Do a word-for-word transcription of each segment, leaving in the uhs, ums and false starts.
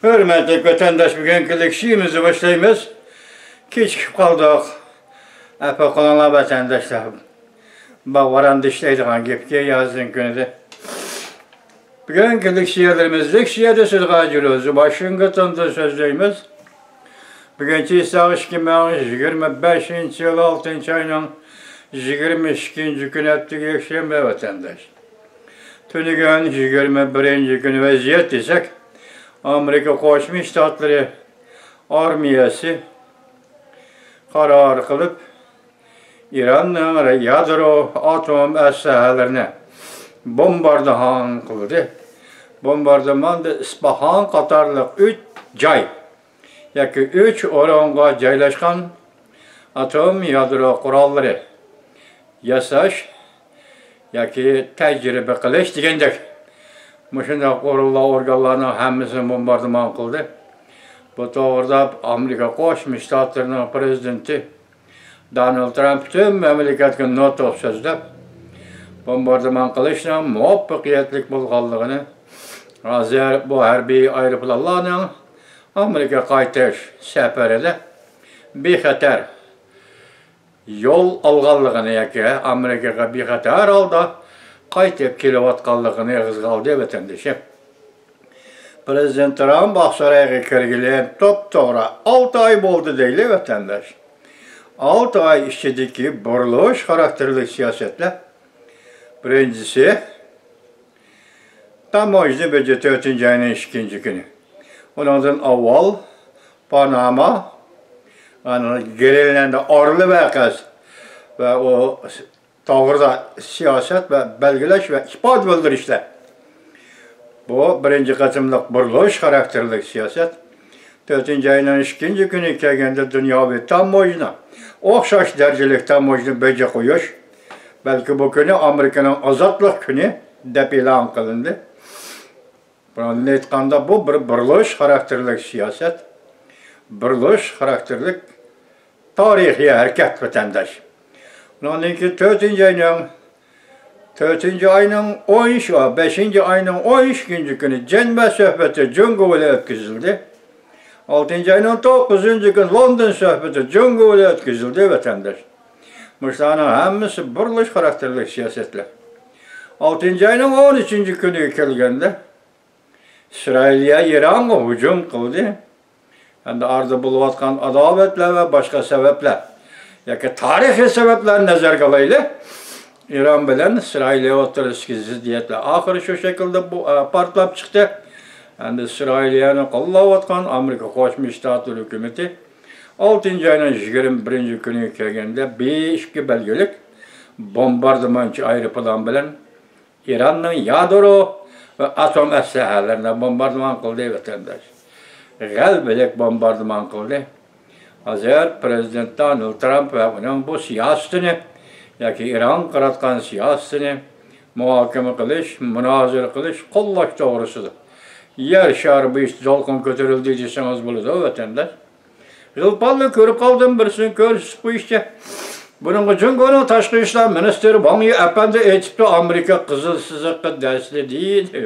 ھۆرمەتلىك ۋەتەنداش، بۈگۈنكى لېكسىيەمىزنى باشلايمىز. كېچىكىپ قالدۇق. ئەپۇ قىلىڭلار ۋەتەنداشلار. بۇ ۋاراندا ئىشلەيدىغان گەپكەن يازنىڭ كۈنىدە. بۈگۈنكى لېكسىيەلىرىمىز، لېكسىيەدە سىزغا جۇلۇز، ۋاشىنگتوندىن سۆزلەيمىز. بۈگۈن چىساغ ئىككى مىڭ يىگىرمە بەشىنچى يىل ئالتىنچى ئاينىڭ يىگىرمە ئىككىنچى كۈنى، ئەتىگەن يەكشەنبە ۋەتەنداش. تۈنۈگۈن يىگىرمە بىرىنچى كۈنى ۋەزىيەت دېسەك، ئامېرىكا قوشما شتاتلىرى ئارمىيەسى قارار قىلىپ، ئىراننىڭ يادرو ئاتوم ئەسلىھەلىرىنى بومباردىمان قىلدى. بومباردىماندا ئىسپاھان قاتارلىق ئۈچ جاي ياكى ئۈچ ئورۇنغا جايلاشقان ئاتوم يادرو قوراللىرى ياساش ياكى تەجرىبە قىلىش دېگەندەك مۇشۇنداق ئورۇنلار، ئورگانلارنىڭ ھەممىسىنى بومباردىمان قىلدى. بۇ توغرىدا ئامېرىكا قوشما شتاتلىرىنىڭ پرېزىدېنتى دونالد ترامپ پۈتۈن مەملىكەتكە نۇتۇق سۆزلەپ، بومباردىمان قىلىشنىڭ مۇۋەپپەقىيەتلىك بولغانلىقىنى، ھازىر بۇ ھەربىي ئايروپىلانلارنىڭ ئامېرىكىغا قايتىش سەپىرىدە بىخەتەر يول ئالغانلىقىنى ياكى ئامېرىكىغا بىخەتەر ھالدا قايتىپ كېلىۋاتقانلىقىنى ئېغىزغا ئالدى ۋەتەندىشىم. پرېزىدېنت ترامپ ئاقسارايغا كىرگىلى توپتوغرا ئالتە ئاي بولدى دەيلى ۋەتەنداش. ئالتە ئاي ئىچىدىكى بۇرۇلۇش خاراكتېرلىك سىياسەتلەر. بىرىنچىسى، تاموژنا بېجى تۆتىنچى ئاينىڭ ئىككىنچى كۈنى. ئۇنىڭدىن ئاۋۋال پاناما، ئانا، گرېنلاندىيە ئارىلى ۋەقەسى ۋە ئۇ توغرىدا سىياسەت ۋە بەلگىلەش ۋە ئىپادە بىلدۈرۈشلەر. بۇ بىرىنچى قېتىملىق بۇرۇلۇش خاراكتېرلىك سىياسەت. تۆتىنچى ئاينىڭ ئىككىنچى كۈنى كەلگەندە دۇنياۋى تاموژنا، ئوخشاش دەرىجىلىك تاموژنا بېجى قويۇش، بەلكى بۇ كۈنى ئامېرىكىنىڭ ئازادلىق كۈنى دەپ ئېلان قىلىندى. بۇنىڭدىن ئېيتقاندا، بۇ بىر بۇرۇلۇش خاراكتېرلىك سىياسەت، بۇرۇلۇش خاراكتېرلىك تارىخىي ھەرىكەت، ۋەتەنداش. ئۇنىڭدىن كېيىن تۆتىنچى ئاينىڭ، تۆتىنچى ئاينىڭ ئون ئۈچ، بەشىنچى ئاينىڭ ئون ئىككىنچى كۈنى جەنۋە سۆھبىتى جۇڭگو بىلەن ئۆتكۈزۈلدى. ئالتىنچى ئاينىڭ توققۇزىنچى كۈنى لوندون سۆھبىتى جۇڭگو بىلەن ئۆتكۈزۈلدى، ۋەتەنداش. مۇشۇلارنىڭ ھەممىسى بۇرۇلۇش خاراكتېرلىك سىياسەتلەر. ئالتىنچى ئاينىڭ ئون ئۈچىنچى كۈنىگە كەلگەندە، ئىسرائىلىيە ئىرانغا ھۇجۇم قىلدى. ئەمدى ئارىدا بولۇۋاتقان ئاداۋەتلەر ۋە باشقا سەۋەبلەر ياكى تارىخىي سەۋەبلەرنى نەزەرگە ئالايلى. ئىران بىلەن ئىسرائىلىيە ئوتتۇرىسىدىكى زىددىيەتلەر ئاخىرى شۇ شەكىلدە بۇ، ئە، پارتلاپ چىقتى. ئەمدى ئىسرائىلىيەنى قوللاۋاتقان ئامېرىكا قوشما شتاتلىرى ھۆكۈمىتى ئالتىنچى ئاينىڭ يىگىرمە بىرىنچى كۈنىگە كەلگەندە بى ئىككى بەلگىلىك بومباردىمانچى ئايروپىلان بىلەن ئىراننىڭ يادرو ۋە ئاتوم ئەسلىھەلىرىنى بومباردىمان قىلدى، ۋەتەنداش. غەلىبىلىك بومباردىمان قىلدى. ھازىر پرېزىدېنت دونالد ترامپ ۋە ئۇنىڭ بۇ سىياسىتىنى ياكى ئىرانغا قاراتقان سىياسىتىنى مۇھاكىمە قىلىش، مۇنازىرە قىلىش، قوللاش توغرىسىدا يەر شارى بويىچە دولقۇن كۆتۈرۈلدى دېسىڭىز بولىدۇ، ۋەتەنداش. غىلپاللا كۆرۈپ قالدىم، بىرسىنى كۆرسىتىپ قويۇشچە. بۇنىڭغا جۇڭگونىڭ تاشقى ئىشلار مىنىستىرى ۋاڭ يى ئەپەندى ئېيتىپتۇ، ئامېرىكا قىزىل سىزىققا دەسلى دېدى.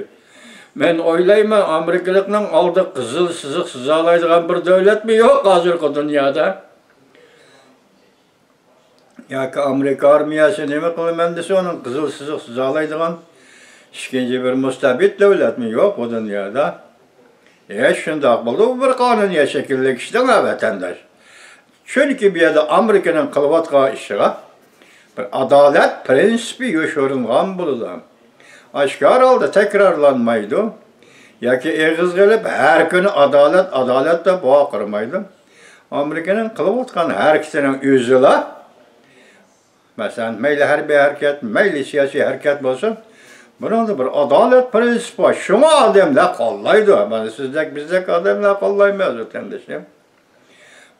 مەن ئويلايمەن، ئامېرىكىلىقنىڭ ئالدىغا قىزىل سىزىق سىزالايدىغان بىر دۆلەتمۇ يوق ھازىرقى دۇنيادا. ياكى ئامېرىكا ئارمىيەسى نېمە قىلىمەن دېسە، ئۇنىڭ قىزىل سىزىق سىزالايدىغان ئىككىنچى بىر مۇستەبىت دۆلەتمۇ يوق بۇ دۇنيادا. ھېچ شۇنداق بولىدۇ، بۇ بىر قانۇنىيەت شەكىللىشىشتىن، ھە، ۋەتەنداش. چۈنكى بۇ يەردە ئامېرىكىنىڭ قىلىۋاتقان ئىشىغا بىر ئادالەت پىرىنسىپى يوشۇرۇنغان بولىدۇ. ئاشكارا ھالدا تەكرارلانمايدۇ. ياكى ئېغىزغا ئېلىپ ھەر كۈنى ئادالەت، ئادالەت دەپ ۋارقىرىمايدۇ. ئامېرىكىنىڭ قىلىۋاتقان ھەرىكىتىنىڭ ئۆزىلا، مەسىلەن، مەيلى ھەربىي ھەرىكەت، مەيلى سىياسىي ھەرىكەت بولسۇن، بۇنىڭدا بىر ئادالەت پىرىنسىپى بار. شۇڭا ئادەملەر قوللايدۇ. مانا سىزدەك، بىزدەك ئادەملەر قوللايمىز، ۋەتەندىشىم.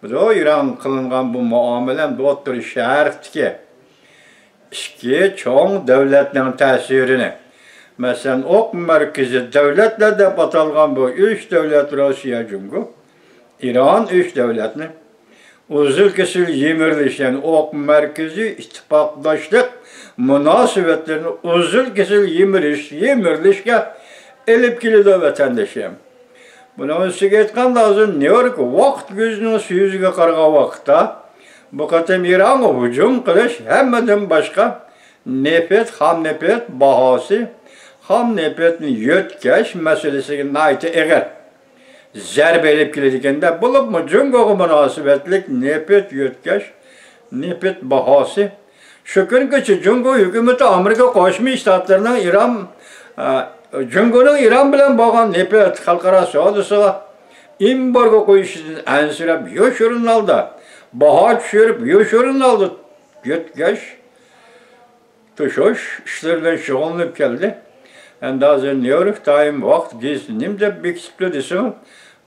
بۇ ئىرانغا قىلىنغان بۇ مۇئامىلە ئوتتۇرا شەرقتىكى ئىككى چوڭ دۆلەتنىڭ تەسىرىنى مەسىلەن، ئوق مەركىزى دۆلەتلەر دەپ ئاتالغان بۇ ئۈچ دۆلەت، روسىيە، جۇڭگو، ئىران، ئۈچ دۆلەتنى ئۈزۈل-كېسىل يىمىرىلىش، يەنى ئوق مەركىزى ئىتتىپاقداشلىق مۇناسىۋەتلىرىنى ئۈزۈل-كېسىل يىمىرىش، يىمىرىلىشكە ئېلىپ كېلىدۇ، ۋەتەندىشىم. بۇنىڭ ئۈستىگە ئېيتقاندا، ھازىر نيۇ يورك ۋاقىت كۆزىنىڭ سۆزىگە قارىغان ۋاقىتتا، بۇ قېتىم ئىرانغا ھۇجۇم قىلىش ھەممىدىن باشقا نېفىت، خام نېفىت باھاسى، خام نېفىتنى يۆتكەش مەسىلىسىگە ناھايىتى ئېغىر زەربە ئېلىپ كېلىدىكەن-دە، بولۇپمۇ جۇڭگوغا مۇناسىۋەتلىك نېفىت يۆتكەش، نېفىت باھاسى. شۇ كۈنگىچە جۇڭگو ھۆكۈمىتى ئامېرىكا قوشما شتاتلىرىنىڭ ئىران، ئە، جۇڭگونىڭ ئىران بىلەن بولغان نېفىت خەلقئارا سودىسىغا ئېمبارگو قويۇشىدىن ئەنسىرەپ، يوشۇرۇن ھالدا باھا چۈشۈرۈپ، يوشۇرۇن ھالدا يۆتكەش، توشۇش ئىشلىرى بىلەن شۇغۇللىنىپ كەلدى. ئەمدى ھازىر نيۇ يورك تايم ۋاقىت گېزىتى نېمە دەپ بېكىتىپتۇ دېسىڭىز،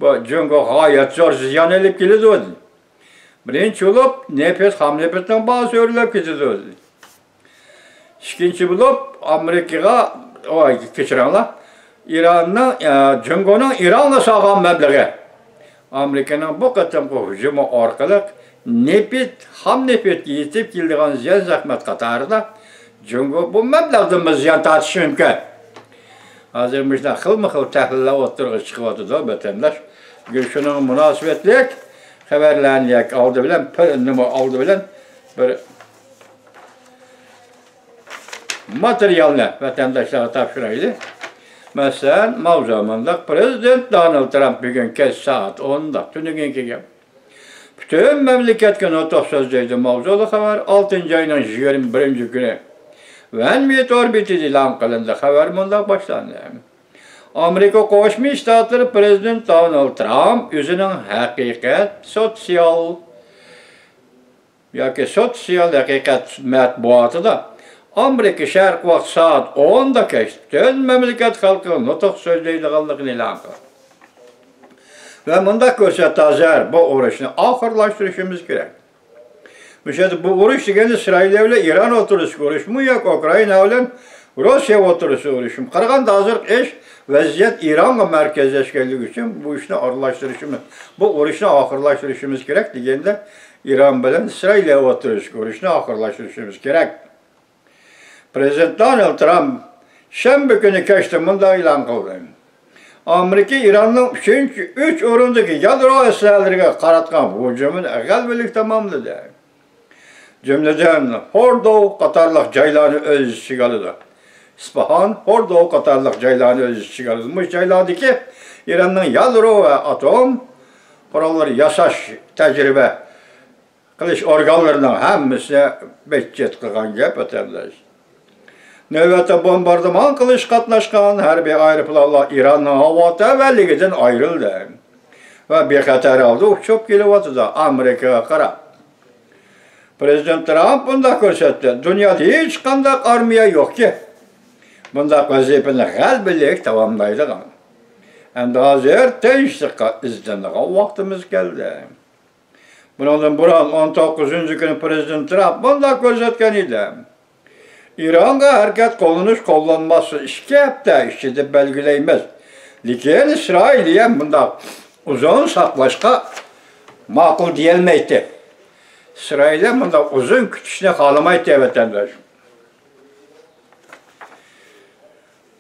بۇ جۇڭگوغا غايەت زور زىيان ئېلىپ كېلىدۇ. بىرىنچى بولۇپ، نېفىت، خام نېفىتنىڭ باھاسى ئۆرلەپ كېتىدۇ. ئىككىنچى بولۇپ، ئامېرىكىغا، ۋاي، كەچۈرۈڭلار، ئىراننىڭ، ئە، جۇڭگونىڭ ئىرانغا سالغان مەبلىغى. ئامېرىكىنىڭ بۇ قېتىمقى ھۇجۇمى ئارقىلىق نېفىت، خام نېفىتكە يېتىپ كېلىدىغان زىيان-زەخمەت قاتارىدا جۇڭگو بۇ مەبلەغدىنمۇ زىيان تارتىشى مۇمكىن. ھازىر مۇشۇنداق خىلمۇ خىل تەھلىللەر ئوتتۇرىغا چىقىۋاتىدۇ، ۋەتەنداش. بۈگۈن شۇنىڭغا مۇناسىۋەتلىك خەۋەرلەرنى ياكى ئالدى بىلەن، بىر نېمە ئالدى بىلەن بىر ماتېرىيالنى ۋەتەنداشلارغا تاپشۇرايلى. مەسىلەن، ماۋزۇ مۇنداق: پىرېزىدېنت دونالد ترامپ بۈگۈن كەچ سائەت ئوندا، تۈنۈگۈن كېلگەن، پۈتۈن مەملىكەتكە نۇتۇق سۆزلەيدۇ. ماۋزۇلۇق خەۋەر ئالتىنچى ئاينىڭ يىگىرمە بىرىنچى كۈنى ۋەنمى تور بېتىدە ئېلان قىلىندى. خەۋەر مۇنداق باشلاندى: ئامېرىكا قوشما شتاتلىرى پىرېزىدېنت دونالد ترامپ ئۆزىنىڭ ھەقىقەت سوتسىيال ياكى سوتسىيال ھەقىقەت مەتبۇئاتىدا ئامېرىكا شەرقىي ۋاقىت سائەت ئوندا كەچتە پۈتۈن مەملىكەت خەلقىگە نۇتۇق سۆزلەيدىغانلىقىنى ئېلان قىلدى ۋە مۇنداق كۆرسەتتى: ھازىر بۇ ئۇرۇشنى ئاخىرلاشتۇرۇشىمىز كېرەك. مۇشۇ يەردە بۇ ئۇرۇش دېگەندە ئىسرائىلىيە بىلەن ئىران ئوتتۇرىسىدىكى ئۇرۇشمۇ ياكى ئۇكرائىنا بىلەن روسىيە ئوتتۇرىسىدىكى ئۇرۇشمۇ؟ قارىغاندا ھازىرقى ئىش، ۋەزىيەت ئىرانغا مەركەزلەشكەنلىكى ئۈچۈن بۇ ئىشنى ئارىلاشتۇرۇشىمىز، بۇ ئۇرۇشنى ئاخىرلاشتۇرۇشىمىز كېرەك دېگەندە، ئىران بىلەن ئىسرائىلىيە ئوتتۇرىسىدىكى ئۇرۇشنى ئاخىرلاشتۇرۇشىمىز كېرەك. پىرېزىدېنت دونالد ترامپ شەنبە كۈنى كەچتە مۇنداق ئېلان قىلدى: ئامېرىكا ئىراننىڭ ئۈچىنچى، ئۈچ ئورۇندىكى يادرو ئەسلىھەلىرىگە قاراتقان ھۇجۇمىنى غەلىبىلىك تاماملىدى. جۈملىدىن، فوردو قاتارلىق جايلارنى ئۆز ئىچىگە ئالىدۇ. ئىسپاھان، فوردو قاتارلىق جايلارنى ئۆز ئىچىگە ئالىدۇ. مۇشۇ جايلاردىكى ئىراننىڭ يادرو ۋە ئاتوم قوراللىرى ياساش، تەجرىبە قىلىش ئورگانلىرىنىڭ ھەممىسىنى بىت-چىت قىلغان گەپ، ۋەتەنداش. نۆۋەتتە بومباردىمان قىلىشقا قاتناشقان ھەربىي ئايروپىلانلار ئىراننىڭ ھاۋا تەۋەلىكىدىن ئايرىلدى ۋە بىخەتەر ھالدا ئۇچۇپ كېلىۋاتىدۇ ئامېرىكىغا قاراپ. پىرېزىدېنت ترامپ مۇنداق كۆرسەتتى: دۇنيادا ھېچقانداق ئارمىيە يوقكى، بۇنداق ۋەزىپىنى غەلىبىلىك تاماملايدىغان. ئەمدى ھازىر تىنچلىققا ئىزدىنىدىغان ۋاقتىمىز كەلدى. بۇنىڭدىن بۇرۇن، ئون توققۇزىنچى كۈنى پىرېزىدېنت ترامپ مۇنداق كۆرسەتكەن ئىدى: ئىرانغا ھەرىكەت قوللىنىش، قوللانماسلىق ئىككى ھەپتە ئىچىدە بەلگىلەيمىز. لېكىن ئىسرائىلىيە مۇنداق ئۇزۇن ساقلاشقا ماقۇل دېيەلمەيتتى. ئىسرائىلىيە مۇنداق ئۇزۇن كۈتۈشنى خالىمايتتى، ۋەتەنداش.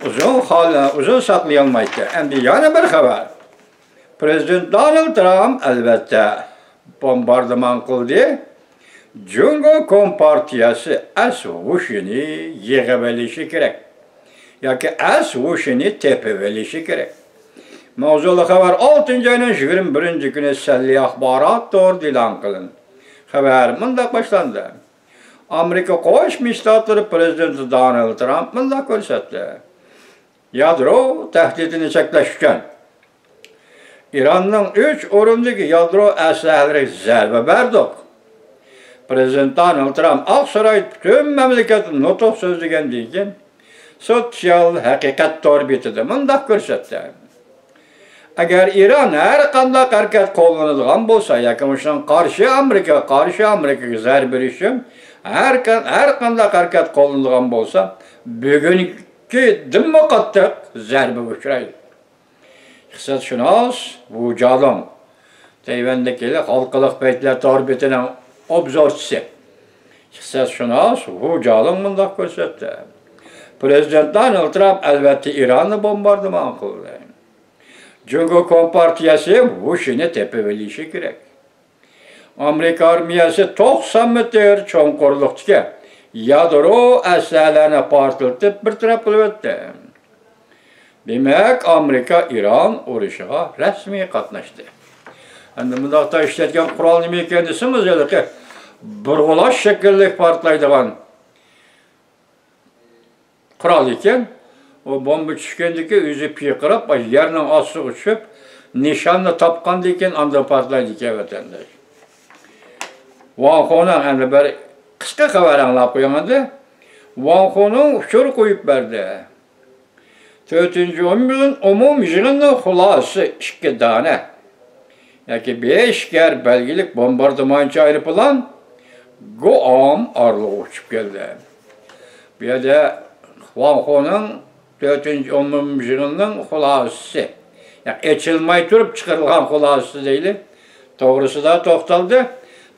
ئۇزۇن خال-، ئۇزۇن ساقلىيالمايتتى. ئەمدى يەنە بىر خەۋەر. پىرېزىدېنت دونالد ترامپ، ئەلۋەتتە، بومباردىمان قىلدى. جۇڭگو كومپارتىيەسى ئەس ھوشىنى يىغىۋېلىشى كېرەك ياكى ئەس ھوشىنى تېپىۋېلىشى كېرەك. ماۋزۇلۇق خەۋەر ئالتىنچى ئاينىڭ يىگىرمە بىرىنچى كۈنى سەللى ئاخبارات تورىدا ئېلان قىلىندى. خەۋەر مۇنداق باشلاندى: ئامېرىكا قوشما شتاتلىرى پىرېزىدېنتى دونالد ترامپ مۇنداق كۆرسەتتى: يادرو تەھدىتىنى چەكلەش ئۈچۈن ئىراننىڭ ئۈچ ئورۇندىكى يادرو ئەسلىھەلىرىگە زەربە بەردۇق. پىرېزىدېنت دونالد ترامپ ئاقسارايدا پۈتۈن مەملىكەتتە نۇتۇق سۆزلىگەندىن كېيىن، سوتسىيال ھەقىقەت تور بېتىدە مۇنداق كۆرسەتتى: ئەگەر ئىران ھەر قانداق ھەرىكەت قوللىنىدىغان بولسا ياكى مۇشۇنىڭغا قارشى، ئامېرىكىغا قارشى، ئامېرىكىغا زەربە بېرىش ئۈچۈن ھەر قان-، ھەر قانداق ھەرىكەت قوللىنىدىغان بولسا، بۈگۈن ئىككىدىنمۇ قاتتىق زەربىگە ئۇچرايدۇ. ئىقتىسادشۇناس ۋۇ جالىڭ، تەيۋەندىكى ھالقىلىق پەيتلەر تور بېتىنىڭ ئوبزورچىسى، ئىقتىسادشۇناس ۋۇ جالىڭ مۇنداق كۆرسەتتى: پىرېزىدېنت دونالد ترامپ ئەلۋەتتە ئىراننى بومباردىمان قىلدى. جۇڭگو كومپارتىيەسى ۋۇ شىنى تېپىۋېلىشى كېرەك. ئامېرىكا ئارمىيەسى توقسان مېتىر چوڭقۇرلۇقتىكى يادرو ئەسلىھەلەرنى پارتلىتىپ بىر تەرەپ قىلىۋەتتى. دېمەك، ئامېرىكا ئىران ئۇرۇشىغا رەسمىي قاتناشتى. ئەمدى مۇنداقتا ئىشلەتكەن قورال نېمە ئىكەن دېسىڭىز، ھېلىقى بۇرغىلاش شەكىللىك پارتلايدىغان قورال ئىكەن. ئۇ بومبا چۈشكەندىكى ئۆزى پىرقىراپ، يەرنىڭ ئاستىغا چۈشۈپ، نىشاننى تاپقاندىن كېيىن ئاندىن پارتلايدىكەن، ۋەتەنداش. ۋاڭ خونىڭ، ئەمدى بىر قىسقا خەۋەر ئاڭلاپ قويۇڭ ئەمدى. ۋاڭ خونىڭ ئۇچۇر قويۇپ بەردى. تۆتىنچى ئومۇم، ئومۇم يىغىننىڭ خۇلاسىسى ئىككى دانە ياكى بېشكەر بەلگىلىك بومباردىمانچى ئايروپىلان گۇئام ئارىلىغا ئۇچۇپ كەلدى. بۇ يەردە ۋاڭ خونىڭ تۆتىنچى ئومۇم يىغىننىڭ خۇلاسىسى، يەنى ئېچىلماي تۇرۇپ چىقىرىلغان خۇلاسىسى دەيلى، توغرىسىدا توختالدى.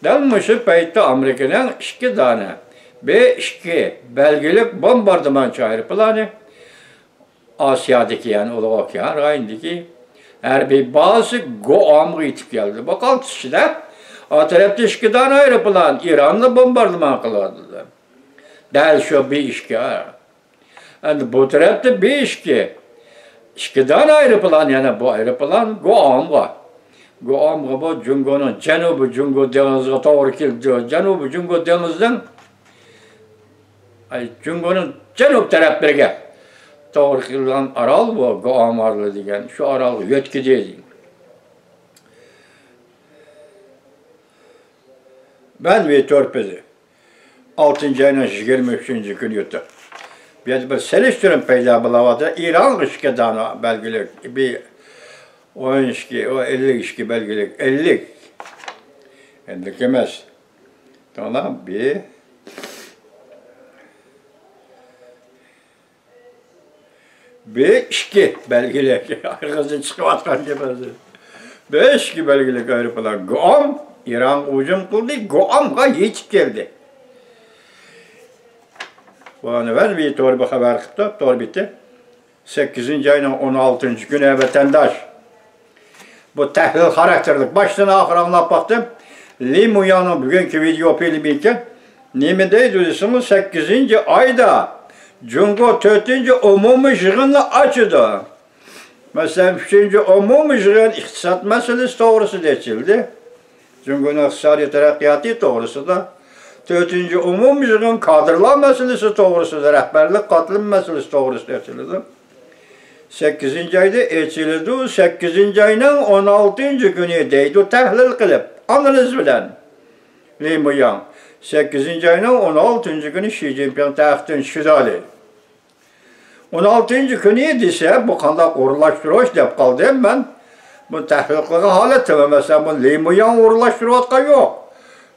دەل مۇشۇ پەيتتە ئامېرىكىنىڭ ئىككى دانە بې ئىككى بەلگىلىك بومباردىمانچى ئايروپىلانى ئاسىيادىكى، يەنى ئۇلۇغ ئوكيان رايونىدىكى ھەربىي بازىسى گۇئامغا يېتىپ كەلدى. بۇ قالتىس ئىچىدە ئا تەرەپتە ئىككى دانە ئايروپىلان ئىراننى بومباردىمان قىلىۋاتىدۇ. دەل شۇ بې ئىككى. ئەمدى بۇ تەرەپتە بې ئىككى، ئىككى دانە ئايروپىلان، يەنە بۇ ئايروپىلان گۇئامغا، گۇئامغا بۇ جۇڭگونىڭ جەنۇبىي جۇڭگو دېڭىزىغا توغرا كېلىدۇ. جەنۇبىي جۇڭگو دېڭىزىنىڭ، ئاي، جۇڭگونىڭ جەنۇب تەرەپلىرىگە توغرا كېلىدىغان ئارال بۇ، گۇئام ئارىلى دېگەن شۇ ئارالغا يۆتكىدى. بەنۋى تۆرپىزى. ئالتىنچى ئاينىڭ يىگىرمە ئۈچىنچى كۈنى يوتۇق. بۇ يەردە بىر سېلىشتۇرما پەيدا بولۇۋاتىدۇ. ئىرانغا ئىككى دانە بەلگىلىك، بىر ئون ئىككى، ئۇ ئەللىك ئىككى بەلگىلىك، ئەللىك. ئەللىك ئەمەس. تولا بىر بې ئىككى بەلگىلىك، ئاغزىدىن چىقىۋاتقان گەپ ھازىر. بې ئىككى بەلگىلىك ئايروپىلان گۇئام، ئىرانغا ھۇجۇم قىلدى، گۇئامغا يېتىپ كەلدى. بۇنى بىر تور بېتى خەۋەر قىپتۇ، تور بېتى. سەككىزىنچى ئاينىڭ ئون ئالتىنچى كۈنى، ۋەتەنداش. بۇ تەھلىل خاراكتېرلىك. باشتىن ئاخىر ئاڭلاپ باقتىم. لى مۇياڭنىڭ بۈگۈنكى ۋىدېئو فىلىمى ئىكەن. نېمە دەيدۇ دېسىڭىز، سەككىزىنچى ئايدا جۇڭگو تۆتىنچى ئومۇمىي يىغىننى ئاچىدۇ. مەسىلەن، ئۈچىنچى ئومۇمىي يىغىن ئىقتىساد مەسىلىسى توغرىسىدا ئېچىلدى. جۇڭگونىڭ ئىقتىسادىي تەرەققىياتى توغرىسىدا. تۆتىنچى ئومۇمىي يىغىن كادىرلار مەسىلىسى توغرىسىدا، رەھبەرلىك قاتلىمى مەسىلىسى توغرىسىدا ئېچىلىدۇ. سەككىزىنچى ئايدا ئېچىلىدۇ. سەككىزىنچى ئاينىڭ ئون ئالتىنچى كۈنى دەيدۇ، تەھلىل قىلىپ، ئانالىز بىلەن لى مۇياڭ. سەككىزىنچى ئاينىڭ ئون ئالتىنچى كۈنى شى جىنپىڭ تەختتىن چۈشىدۇ دەيدۇ. ئون ئالتىنچى كۈنى دېسە، بۇ قانداق ئورۇنلاشتۇرۇش دەپ قالدىم مەن. بۇ تەھلىل قىلغان ھالەتتىمۇ، مەسىلەن، بۇ لى مۇياڭ ئورۇنلاشتۇرۇۋاتقان يوق.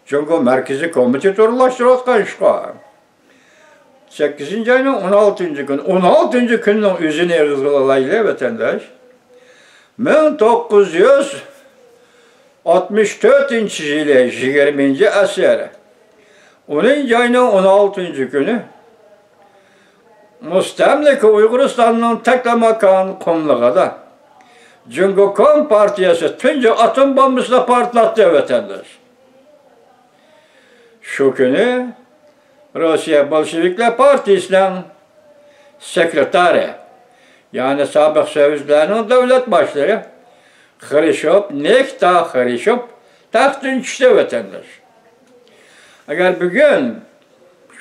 جۇڭگو مەركىزىي كومىتېتى ئورۇنلاشتۇرۇۋاتقان ئىشقا. سەككىزىنچى ئاينىڭ ئون ئالتىنچى كۈنى، ئون ئالتىنچى كۈننىڭ ئۆزىنى ئېغىزغا ئالايلى، ۋەتەنداش. مىڭ توققۇز يۈز ئاتمىش تۆتىنچى يىلى يىگىرمىنچى ئەسىر، ئونىنچى ئاينىڭ ئون ئالتىنچى كۈنى مۇستەملىكە ئۇيغۇرىستاننىڭ تەكلىماكان قۇملۇقىدا جۇڭگو كومپارتىيەسى تۇنجى ئاتوم بومبىسىنى پارتلاتتى، ۋەتەنداش. شۇ كۈنى روسىيە بولشېۋىكلار پارتىيىسىنىڭ سېكرېتارى، يەنى سابىق سوۋېتلارنىڭ دۆلەت باشلىرى خرۇشچوف، نىكىتا خرۇشچوف تەختتىن چۈشتى، ۋەتەنداش. ئەگەر بۈگۈن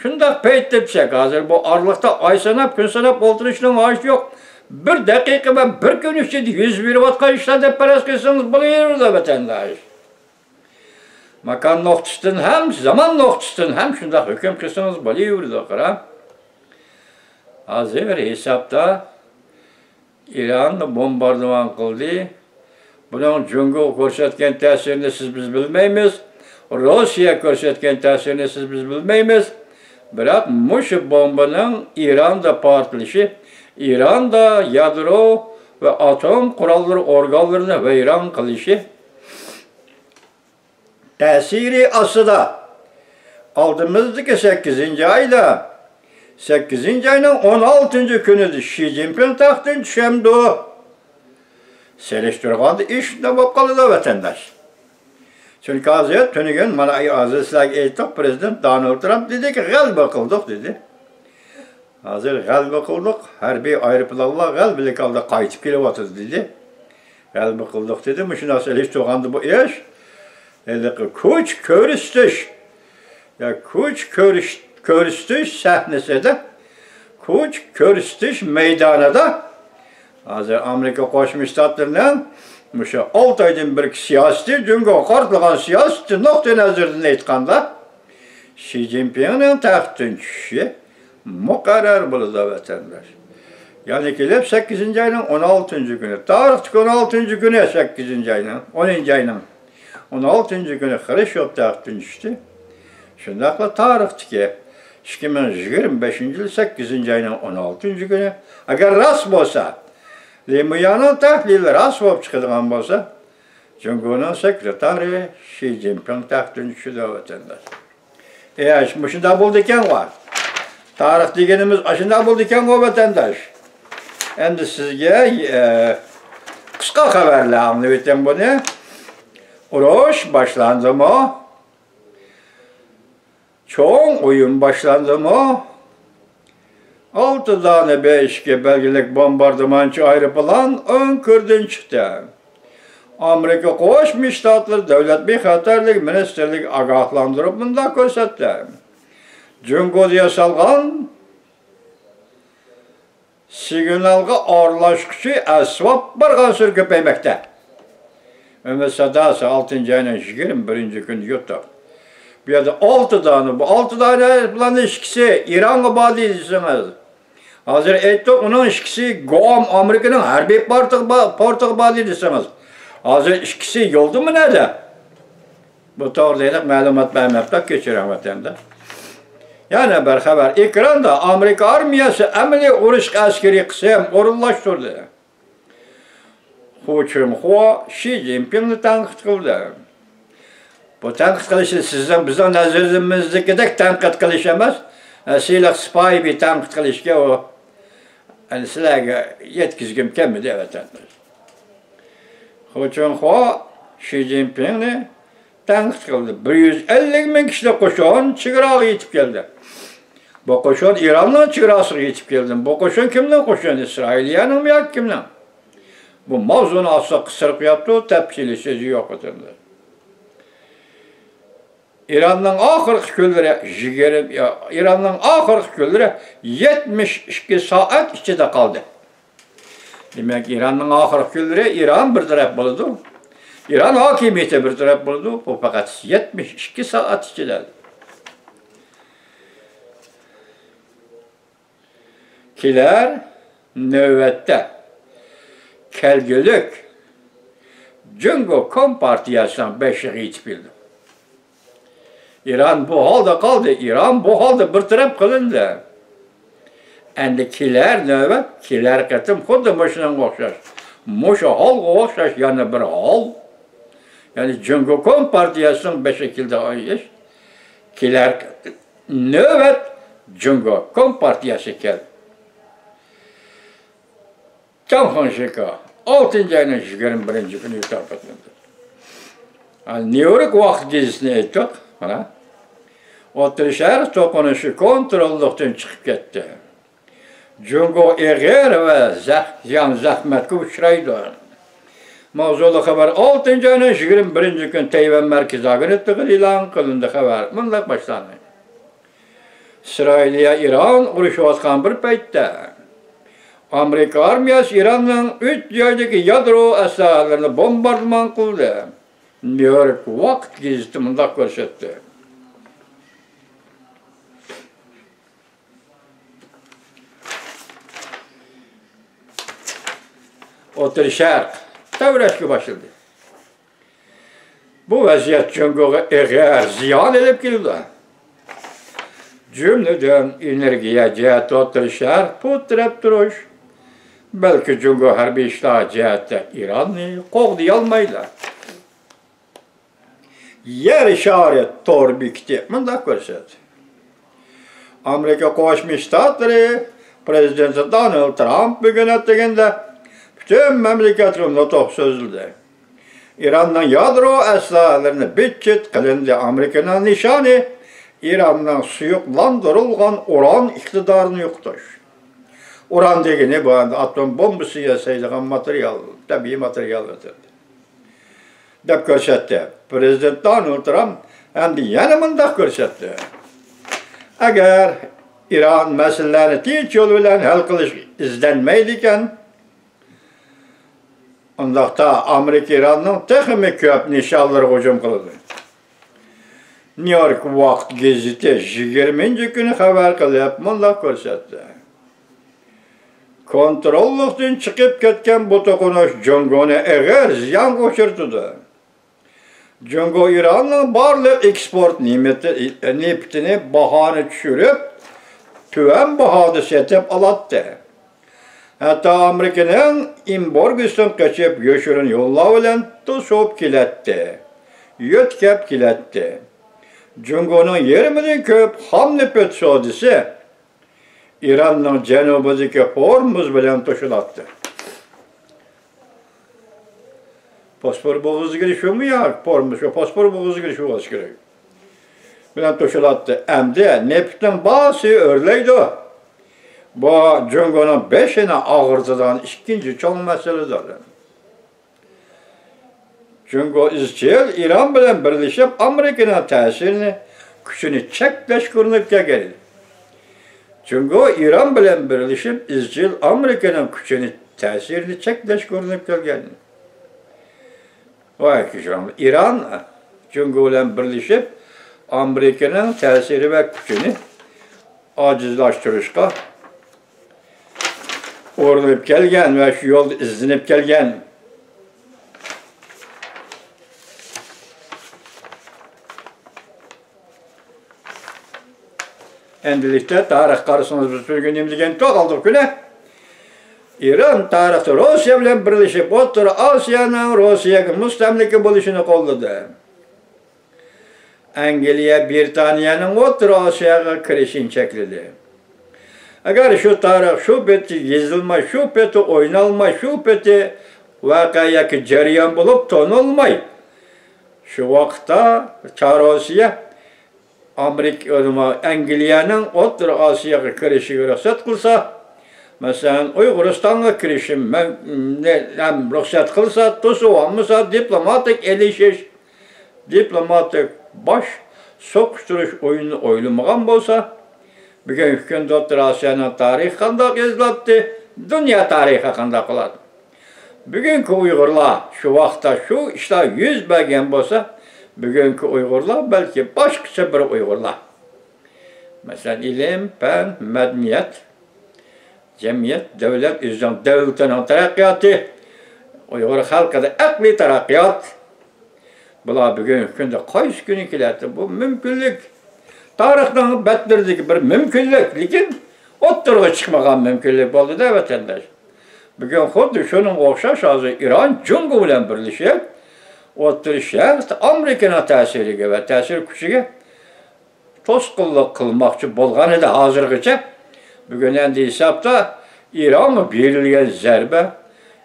شۇنداق پەيتتە دېسەك، ھازىر بۇ ئارىلىقتا ئاي ساناپ، كۈن ساناپ ئولتۇرۇشنىڭ ھاجىتى يوق. بىر دەقىقە ۋە بىر كۈن ئىچىدە يۈز بېرىۋاتقان ئىشلار دەپ پەرەز قىلسىڭىز بولۇۋېرىدۇ، ۋەتەنداش. ماكان نۇقتىسىدىن ھەم، زامان نۇقتىسىدىن ھەم شۇنداق ھۆكۈم قىلسىڭىز بولۇۋېرىدۇ، قارا. ھازىر ھېسابتا ئىران بومباردىمان قىلدى. بۇنىڭ جۇڭگوغا كۆرسەتكەن تەسىرىنى سىز بىز بىلمەيمىز. روسىيە كۆرسەتكەن تەسىرىنى سىز بىز بىلمەيمىز. بىراق مۇشۇ بومبىنىڭ ئىراندا پارتلىشى ئىراندا يادرو ۋە ئاتوم قوراللىرى ئورگانلىرىنى ۋەيران قىلىشى تەسىرى ئاستىدا، ئالدىمىزدىكى سەككىزىنچى ئايدا، سەككىزىنچى ئاينىڭ ئون ئالتىنچى كۈنىدە شى جىنپىڭ تەختتىن چۈشەمدۇ؟ سېلىشتۇرغاندا ئىش شۇنداق بولۇپ قالىدۇ، ۋەتەنداش. چۈنكى ھازىر تۈنۈگۈن، مانا، ھازىر سىلەرگە ئېيتتۇق، پىرېزىدېنت دونالد ترامپ دېدىكى، غەلىبە قىلدۇق دېدى. ھازىر غەلىبە قىلدۇق، ھەربىي ئايروپىلانلار غەلىبىلىك ھالدا قايتىپ كېلىۋاتىدۇ دېدى. غەلىبە قىلدۇق دېدى. مۇشۇنداق سېلىشتۇرغاندا بۇ ئىش، ھېلىقى كۈچ كۆرسىتىش، يا كۈچ كۆرۈش-، كۆرسىتىش سەھنىسىدە، كۈچ كۆرسىتىش مەيدانىدا ھازىر ئامېرىكا قوشما شتاتلىرىنىڭ مۇشۇ ئالتە ئايدىن بېرىكى سىياسىتى، جۇڭگوغا قارىتىلغان سىياسىتى نۇقتىئى نەزىرىدىن ئېيتقاندا، شى جىنپىڭنىڭ تەختتىن چۈشۈشى مۇقەررەر بولىدۇ، ۋەتەنداش. يەنە كېلىپ سەككىزىنچى ئاينىڭ ئون ئالتىنچى كۈنى، تارىختىكى ئون ئالتىنچى كۈنى، سەككىزىنچى ئاينىڭ، ئونىنچى ئاينىڭ ئون ئالتىنچى كۈنى خرۇشچوف تەختتىن چۈشتى. شۇنداقلا تارىختىكى ئىككى مىڭ يىگىرمە بەشىنچى يىل سەككىزىنچى ئاينىڭ ئون ئالتىنچى كۈنى، ئەگەر راست بولسا، لى مۇيانىڭ تەھلىلى راست بولۇپ چىقىدىغان بولسا، جۇڭگونىڭ سېكرېتارى شى جىنپىڭ تەختتىن چۈشىدۇ، ۋەتەنداش. ئەي، مۇشۇنداق بولىدىكەنغۇ. تارىخ دېگىنىمىز ئاشۇنداق بولىدىكەنغۇ، ۋەتەنداش. ئەمدى سىزگە، ئە، قىسقا خەۋەرلەر ئاڭلىۋېتىڭ بۇنى. ئۇرۇش باشلاندىمۇ؟ چوڭ ئويۇن باشلاندىمۇ؟ ئالتە دانە بې ئىككى بەلگىلىك بومباردىمانچى ئايروپىلان ئۆڭكۈردىن چىقتى. ئامېرىكا قوشما شتاتلىرى دۆلەت بىخەتەرلىك مىنىستىرلىكى ئاگاھلاندۇرۇپ مۇنداق كۆرسەتتى: جۇڭگودا ياسالغان سىگنالغا ئارىلاشقۇچى ئەسۋاب بارغانسېرى كۆپەيمەكتە. ئۈمىد ساداسى، ئالتىنچى ئاينىڭ يىگىرمە بىرىنچى كۈنى يۇتۇق. بۇ يەردە ئالتە دانە، بۇ ئالتە دانە بۇلارنىڭ ئىككىسى ئىرانغا باردى دېسىڭىز، ھازىر ئېيتتۇق، ئۇنىڭ ئىككىسى گۇئام ئامېرىكىنىڭ ھەربىي پورتىغا با-، پورتىغا باردى دېسىڭىز، ھازىر ئىككىسى يولدىمۇ نەدە؟ بۇ توغرىدا ھېلىقى مەلۇمات بەرمەپتۇ، كەچۈرۈڭ ۋەتەندە. يەنە بىر خەۋەر. ئېكراندا ئامېرىكا ئارمىيەسى ئەمەلىي ئۇرۇشقا ئەسكىرىي قىسىم ئورۇنلاشتۇردى. خۇ چۈنخۇا شى جىنپىڭنى تەنقىد قىلدى. بۇ تەنقىد قىلىشى سىزنىڭ، بىزنىڭ نەزىرىمىزدىكىدەك تەنقىد قىلىش ئەمەس. سىلىق سىپايى بىر تەنقىد قىلىشكە ئۇ، يەنى سىلەرگە يەتكۈزگۈم كەلمىدى، ۋەتەنداش. خۇ چۈنخۇا شى جىنپىڭنى تەنقىد قىلدى. بىر يۈز ئەللىك مىڭ كىشىلىك قوشۇن چېگراغا يېتىپ كەلدى. بۇ قوشۇن ئىراننىڭ چېگراسىغا يېتىپ كەلدى. بۇ قوشۇن كىمنىڭ قوشۇنى؟ ئىسرائىلىيەنىڭمۇ ياكى كىمنىڭ؟ بۇ ماۋزۇنى ئاستا قىستۇرۇپ قويۇپتۇ، تەپسىلىي سۆزى يوق ئادەملەر. ئىراننىڭ ئاخىرقى كۈنلىرى يىگىرمە، ئىراننىڭ ئاخىرقى كۈنلىرى يەتمىش ئىككى سائەت ئىچىدە قالدى. دېمەك، ئىراننىڭ ئاخىرقى كۈنلىرى ئىران بىر تەرەپ بولىدۇ. ئىران ھاكىمىيىتى بىر تەرەپ بولىدۇ. بۇ پەقەت يەتمىش ئىككى سائەت ئىچىدە. كېلەر نۆۋەتتە كەلگۈلۈك جۇڭگو كومپارتىيەسىنىڭ بېشىغا يېتىپ كېلىدۇ. ئىران بۇ ھالدا قالدى، ئىران بۇ ھالدا بىر تەرەپ قىلىندى. ئەمدى كېلەر نۆۋەت، كېلەر قېتىم خۇددى مۇشۇنىڭغا ئوخشاش، مۇشۇ ھالغا ئوخشاش يەنە بىر ھال، يەنى جۇڭگو كومپارتىيەسىنىڭ بېشىغا كېلىدىغان ئىش. كېلەر نۆۋەت جۇڭگو كومپارتىيەسى كەلدى. جاڭ فېڭشىكا ئالتىنچى ئاينىڭ يىگىرمە بىرىنچى كۈنى يوتاپ ئاتلاندى. نيۇ يورك ۋاقىت گېزىتىنى ئېيتتۇق، مانا. ئوتتۇرا شەرق توقۇنۇشى كونتروللۇقتىن چىقىپ كەتتى. جۇڭگو ئېغىر ۋە زەخ-، زىيان زەخمەتكە ئۇچرايدۇ. ماۋزۇلۇق خەۋەر. ئالتىنچى ئاينىڭ يىگىرمە بىرىنچى كۈنى تەيۋەن مەركىزىي ئاگېنتلىقىدا ئېلان قىلىندى خەۋەر. مۇنداق باشلاندى. ئىسرائىلىيە ئىران ئۇرۇشۇۋاتقان بىر پەيتتە، ئامېرىكا ئارمىيەسى ئىراننىڭ ئۈچ جايدىكى يادرو ئەسلىھەلىرىنى بومباردىمان قىلدى. نيۇ يورك ۋاقىت گېزىتى مۇنداق كۆرسەتتى. ئوتتۇرا شەرق تەۋرەشكە باشلىدى. بۇ ۋەزىيەت جۇڭگوغا ئېغىر زىيان ئېلىپ كېلىدۇ. جۈملىدىن، ئېنېرگىيە جەھەتتە ئوتتۇرا شەرق پۇت تىرەپ تۇرۇش، بەلكى جۇڭگو ھەربىي ئىشلار جەھەتتە ئىراننى قوغدىيالمايدۇ. يەر شارى تور بېكىتى مۇنداق كۆرسەتتى. ئامېرىكا قوشما شتاتلىرى پرېزىدېنتى دونالد ترامپ بۈگۈن ئەتىگەندە پۈتۈن مەملىكەتكە نۇتۇق سۆزلىدى. ئىراننىڭ يادرو ئەسلىھەلىرىنى بىت-چىت قىلىندى. ئامېرىكىنىڭ نىشانى ئىراننىڭ سۇيۇقلاندۇرۇلغان ئۇران ئىقتىدارىنى يوقىتىش. ئۇران دېگىنى بۇ ئەمدى ئاتوم بومبىسى ياسايدىغان ماتېرىيال، تەبىئىي ماتېرىيال ئۆتەلدى، دەپ كۆرسەتتى. پرېزىدېنت دونالد ترامپ ئەمدى يەنە مۇنداق كۆرسەتتى. ئەگەر ئىران مەسىلىلەرنى تىنچ يول بىلەن ھەل قىلىش ئىزدەنمەيدىكەن، ئۇنداقتا ئامېرىكا ئىراننىڭ تېخىمۇ كۆپ نىشانلىرىغا ھۇجۇم قىلىدۇ. نيۇ يورك ۋاقىت گېزىتى يىگىرمىنچى كۈنى خەۋەر قىلىپ مۇنداق كۆرسەتتى. كونتروللۇقتىن چىقىپ كەتكەن بۇ توقۇنۇش جۇڭگونى ئېغىر زىيانغا ئۇچرىتىدۇ. جۇڭگو ئىراننىڭ بارلىق ئېكسپورت نېمىتى-، نېفىتىنى باھانى چۈشۈرۈپ، تۆۋەن باھادا سېتىپ ئالاتتى. ھەتتا ئامېرىكىنىڭ ئېمبارگوسىدىن قېچىپ، يوشۇرۇن يوللار بىلەن توسۇپ كېلەتتى، يۆتكەپ كېلەتتى. جۇڭگونىڭ يېرىمىدىن كۆپ خام نېفىت سودىسى ئىراننىڭ جەنۇبىدىكى ھورمۇز بىلەن توشۇلاتتى. بوسپور بوغۇزىغا شۇمۇ يا ھورمۇز، شۇ بوسپور بوغۇزىغا شۇ بولسا كېرەك. بىلەن توشۇلاتتى. ئەمدى نېفىتنىڭ باھاسى ئۆرلەيدۇ. بۇ جۇڭگونىڭ بېشىنى ئاغرىتىدىغان ئىككىنچى چوڭ مەسىلىدۇر. جۇڭگو ئىزچىل ئىران بىلەن بىرلىشىپ، ئامېرىكىنىڭ تەسىرىنى، كۈچىنى چەكلەشكە ئۇرۇنۇپ كەلگەن. جۇڭگو ئىران بىلەن بىرلىشىپ، ئىزچىل ئامېرىكىنىڭ كۈچىنى، تەسىرىنى چەكلەشكە ئۇرۇنۇپ كەلگەن. ۋاي كېچىرىڭ، ئىران جۇڭگو بىلەن بىرلىشىپ، ئامېرىكىنىڭ تەسىرى ۋە كۈچىنى ئاجىزلاشتۇرۇشقا ئۇرۇنۇپ كەلگەن ۋە شۇ يولدا ئىزدىنىپ كەلگەن. ئەمدىلىكتە تارىخقا قارىسىڭىز، بىز بۈگۈن نېمە دېگەن توغرالدۇق كۈنى؟ ئىران تارىختا روسىيە بىلەن بىرلىشىپ، ئوتتۇرا ئاسىيانىڭ روسىيەگە مۇستەملىكە بولۇشىنى قوللىدى. ئەنگلىيە بىرىتانىيەنىڭ ئوتتۇرا ئاسىياغا كىرىشىنى چەكلىدى. ئەگەر شۇ تارىخ شۇ پېتى يېزىلماي، شۇ پېتى ئوينالماي، شۇ پېتى ۋەقە ياكى جەريان بولۇپ تونۇلماي، شۇ ۋاقىتتا چارروسىيە ئامېرىكا، ئەنگلىيەنىڭ ئوتتۇرا ئاسىياغا كىرىشىگە رۇخسەت قىلسا، مەسىلەن، ئۇيغۇرىستانغا كىرىشىم مەن، نى ھەم رۇخسەت قىلسا، توسۇۋالمىسا، دىپلوماتىك ئېلىشىش، دىپلوماتىك باش سوقۇشتۇرۇش ئويۇنىنى ئويلىمىغان بولسا، بۈگۈنكى كۈندە ئوتتۇرا ئاسىيانىڭ تارىخى قانداق يېزىلاتتى، دۇنيا تارىخى قانداق بولاتتى؟ بۈگۈنكى ئۇيغۇرلار شۇ ۋاقىتتا شۇ ئىشلار يۈز بەرگەن بولسا، بۈگۈنكى ئۇيغۇرلار بەلكى باشقىچە بىر ئۇيغۇرلار. مەسىلەن، ئىلىم، پەن، مەدەنىيەت، جەمئىيەت، دۆلەت، ئۆزىنىڭ دۆلىتىنىڭ تەرەققىياتى، ئۇيغۇر خەلقىدە ئەقلىي تەرەققىيات، بۇلار بۈگۈنكى كۈندە قايسى كۈنى كېلەتتى؟ بۇ مۇمكىنلىك. تارىخنىڭ بەتلىرىدىكى بىر مۇمكىنلىك، لېكىن ئوتتۇرىغا چىقمىغان مۇمكىنلىك بولدى-دە، ۋەتەنداش. بۈگۈن خۇددى شۇنىڭغا ئوخشاش، ھازىر ئىران جۇڭگو بىلەن بىرلىشىپ، ئوتتۇرا شەرقتە ئامېرىكىنىڭ تەسىرىگە ۋە تەسىر كۈچىگە توسقۇنلۇق قىلماقچى بولغان ئىدى ھازىرغىچە. بۈگۈن ئەمدى ھېسابتا ئىرانغا بېرىلگەن زەربە،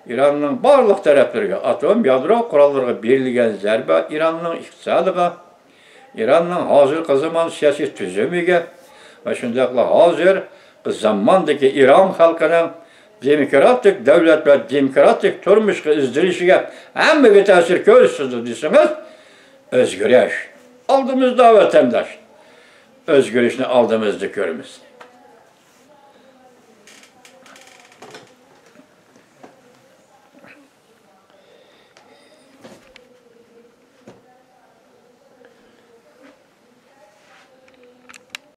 ئىراننىڭ بارلىق تەرەپلىرىگە، ئاتوم يادرو قوراللىرىغا بېرىلگەن زەربە ئىراننىڭ ئىقتىسادىغا، ئىراننىڭ ھازىرقى زامان سىياسىي تۈزۈمىگە ۋە شۇنداقلا ھازىرقى زاماندىكى ئىران خەلقىنىڭ دېموكراتىك دۆلەت ۋە دېموكراتىك تۇرمۇشقا ئىزدىنىشىگە ھەممىگە تەسىر كۆرسىتىدۇ دېسىڭىز، ئۆزگىرىش ئالدىمىزدا، ۋەتەنداش. ئۆزگىرىشنى ئالدىمىزدا كۆرىمىز.